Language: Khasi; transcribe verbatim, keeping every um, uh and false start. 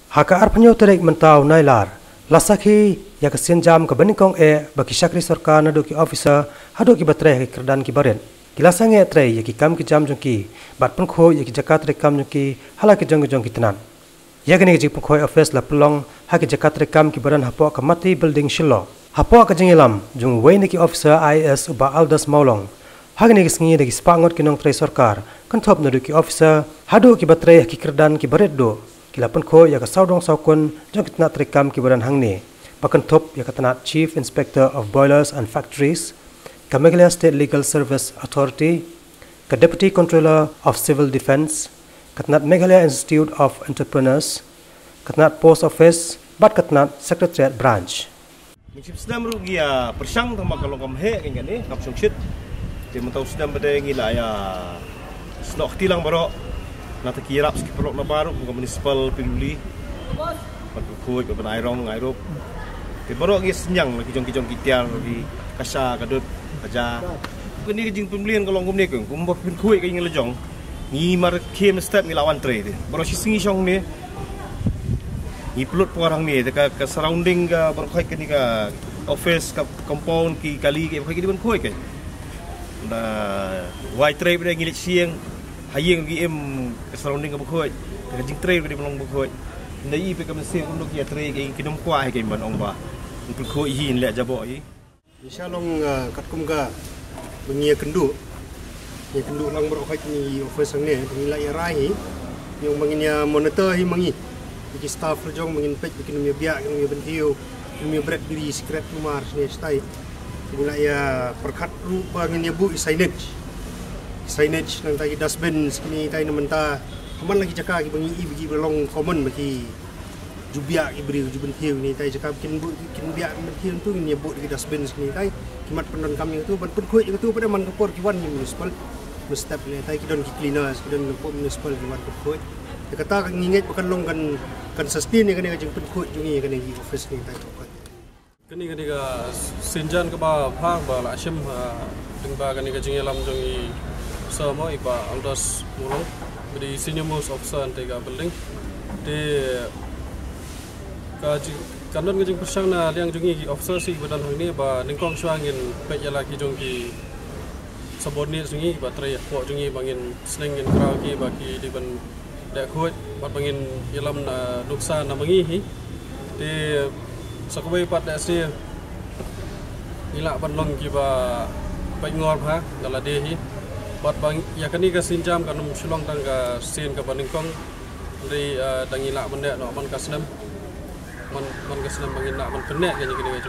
Ha ka arphew tarik mynta u Nailar, la sakhi ïa ka sienjam kaba nyngkong eh ba ki shakri sorkar naduh ki officer haduh kiba trei ha ki kyrdan kiba rit ki la sangeh trei ïa ki kam ki jam jong ki bad pynkhuid ïa ki jaka treikam jong ki ha la ki jong ki jong ki tnat. Ïa kane ka jingpynkhuid office la pynlong ha ki jaka treikam kiba don hapoh ka Mati Building, Shillong. Hapoh ka jingïalam jong uwei na ki officer I A S, u Bah Aldas Mawlong, ha kane ka sngi da ki spah ngut ki nongtrei sorkar, kynthup naduh ki officer haduh kiba trei ha ki kyrdan kiba rit duh, ki la pynkhuid ïa ka sawdong sawkun jong ki tnat treikam kiba don hangne, ba kynthup ïa ka tnat Chief Inspector of Boilers and Factories, ka Meghalaya State Legal Service Authority, ka Deputy Controller of Civil Defence, ka tnat Meghalaya Institute of Entrepreneurs, ka tnat Post Office bad ka tnat Secretariat Branch. Mynshipsnem ruh ngi ïa pyrshang tang ba ka long kam heh kane, kam shongshit. Te mynta u snem pat ngi la ïa snoh kti lang baroh na ta ki ïarap ki paralok na baroh, ka municipal, Pyrthei, ban pynkhuid, ban ai rong ai rup. Te baroh ngi synñiang la ki jong ki jong ki tiar, ki kasha, ka dud, ka ja. Kane ka jingpynmlien ka long kumne, kumba pynkhuid ka ïing la jong, ngi mar khie mynstep ngi la wan trei te. Baroh shi sngi shong ne ngi pynlut por hangne te, ka, ka surrounding ka baroh khoit kane ka office, ka compound, ki kali, ki baroh khoit ki dei ban khuid ka. Da wai trei pat ngi leit sha ïing, ha ïing ki im ka surrounding kaba khuid, ka jingtrei ka dei ban long ba khuid. Nda i pat ka mynsiem kumno ki ïa trei, ki, ki nym kwah hi, ki ban ong ba ngi pynkhuid hi, ngi leh jaboh hi. Ngi sha long, ah, katkum kaba ngi ïakynduh. Ngi ïakynduh lang baroh khoit ngi office hangne, ngi la ïa rai hi. Ngi ong ba ngin ïa monitor hi ma ngi, ïa ki staff la jong, ba ngin peit ba kin ym ïa biah, kin ym ïa bynthiew, kin ym ïa bret biri, sikret, tumar shane shatai. Ngi la ïa pyrkhat ruh ba ngin ïa buh ïa signage. Signage, nangta ki dustbin, kine tai na mynta ha man la ki jaka kiba ngi i ba ki ba long common ba ki ju biah ki briew, ju bynthiew, kine tai jaka kin buh, kin biah bynthiew tu ngin ïa buh ki dustbin kine tai. Ki mat pyndonkam ïa katu, ban pynkhuid ïa katu pat man ka por ki wan ïa municipal. Mynstep ne tai ki don ki cleaners, ki don hapoh municipal ki wan pynkhuid. Ïa kata ka ngi ngeit ba kan long, kan, kan sustain ïa kane ka jingpynkhuid jong ngi ïa kane ki office kine tai. Kane, kane ka sienjam kaba bha ba la shim, ah, lyngba kane ka jingïalam jong i Sir mo, i Bah Aldas Mawlong, ba dei senior most officer hangtei ka building. Te ka jing, ka don ka jingpyrshang na liang jong i ki officer shi ba don hangne ba nyngkong shuwa ngin peit ïa la ki jong ki subordinate jong i ba trei hapoh jong i ba ngin sneng ngin kraw ki ba ki dei ban dei khuid, bad ba ngin ïalam na nuksa na ma ngi hi. Te sa kawei pat da shi ngi lah ban long kiba pynngor bha da lade hi. Bad ba ïa kane ka sienjam kan ym shu long tang ka sien kaba nyngkong. Dei, eh, da ngi lah ban dei noh man ka snem. Man, man ka snem ba ngin lah ban pynneh ka jingkhuid.